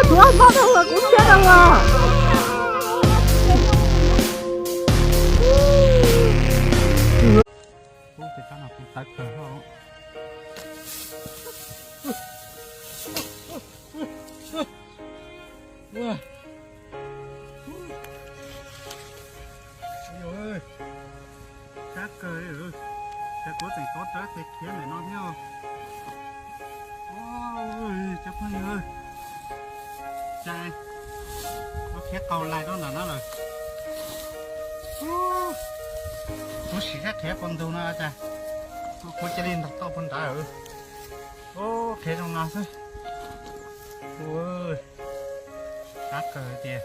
Tuav hmo no kuv thiab no. Ub, tes kab no kuv tawv kawg hos. Kab kawg li, cas kuv tseem tov rawv tes khiav ntawm no thiab. Cov phooj ywg, cas kuv khiav qaug lais rau ntawm no lawm. Kuv sim sab qhiav puag ntug no cas kuv cia li ntog toj puag nrad. Ub, qhiav zoo no xwb. Ub, kab kawg tiag.